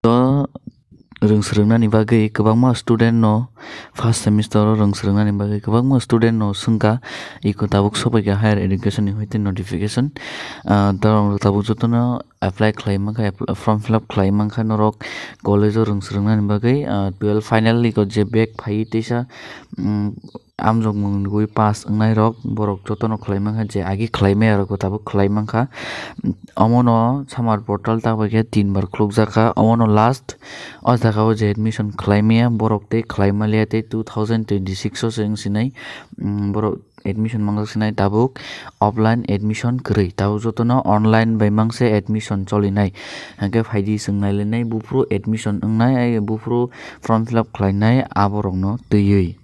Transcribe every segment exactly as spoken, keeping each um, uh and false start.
O rwng swrwngnani bagwi kwbangma student no first semester o rwng swrwngnani bagwi kwbangma student no swngkha, iko tabuk sopaikha higher education ni hoite notification. Ah, torok tabuk jotono apply khlai mankha, app-, form fill up khlai mankha norok college o rwng swrwngnani bagwi, ah, twelve final iko je back phaiwi teisa, mm, amjokmung gwi pass wngnai rok borok jotono khlai mankha, je agi khlai maya rok tabuk khlai mankha. Omono summer portal ta bai khe tin bar khulukjak kha, omono last o jaga o je admission khlai maya borok tei khlai maliya tei two thousand twenty six o se wng sinai, mm, borok admission mangjak sinai tabuk offline admission kwrwi, tabuk jotono online bai mangse admission cholinai. Hwnkhe phaidi chwng nailainai buphuru admission wngnai, buphuru form fill up khlainai aborokno twiwi.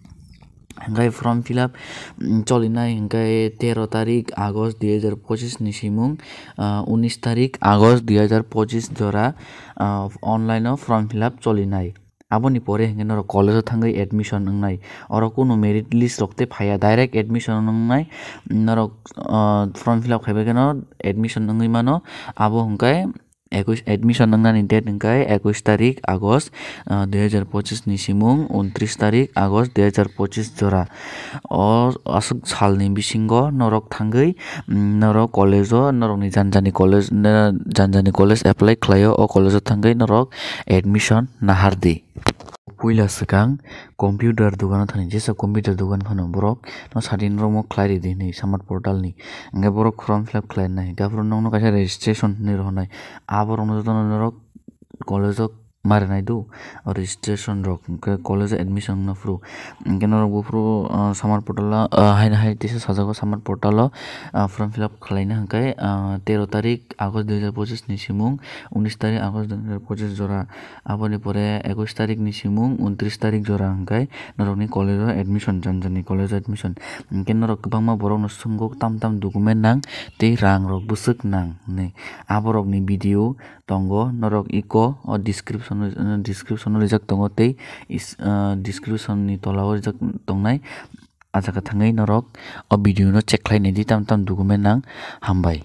Hwnkhe form fill up, mm, cholinai hwnkhe tero tarik August dui hajar pochis ni simung, ah, unis tarik August dui hajar pochis jora, ah, online o form fill up cholinai. Aboni pore hwnkhe norok college o thangwi admission wngnai. Oro kunu merit list rok tei phaiya, direct admission wngnai. Norok, ah, form fill up khaibai kheno admission wngwi mano. Abo hwnkhe ekush, admission wngnani date hwnkhe ekush tarik August, ah, dui hajar pochis ni simung untris tarik August dui hajar pochis jora. O aswk salni bisingo norok thangwi, mm, norok college o, norokni janjani college, na-, janjani college apply khlaio, o college o thangwi norok admission nahardi. Puila swkang computer dogano thani, jesa computer dogan phano borok no sadi norok mo khlai ridi hinwi summer portal ni. Hwnkhe borok form fill up khlai nai, hwnkhe aphuru nokno kaisa registration hinwi rohornai. Aborokno jotono norok college o marinai do, o registration rok, hwnkhe college o admission wngna phuru. Hwnkhe norok buphuru, ah, summer portal o, ah, haino hai teisa sajago summer portal o, ah, form fill up khlaina hwnkhe, ah, tero tarik August dui hajar pochis ni simung, unis tarik August dui hajar pochis jora. Aboni pore ekush tarik ni simung, untris tarik jora hwnkhe norokni college o admission, janjani college o admission. Hwnkhe norok kwbangma borokno swnggo tam tam document nang tei rang rok bwswk nang hinwi. Aborokni video tongo, norok iko o description o, description o rijak tongo tei is, ah, description ni tola o rijak tongnai. A jaga thangwi norok o video no check khlai naidi, tam tam document nang. Hambai.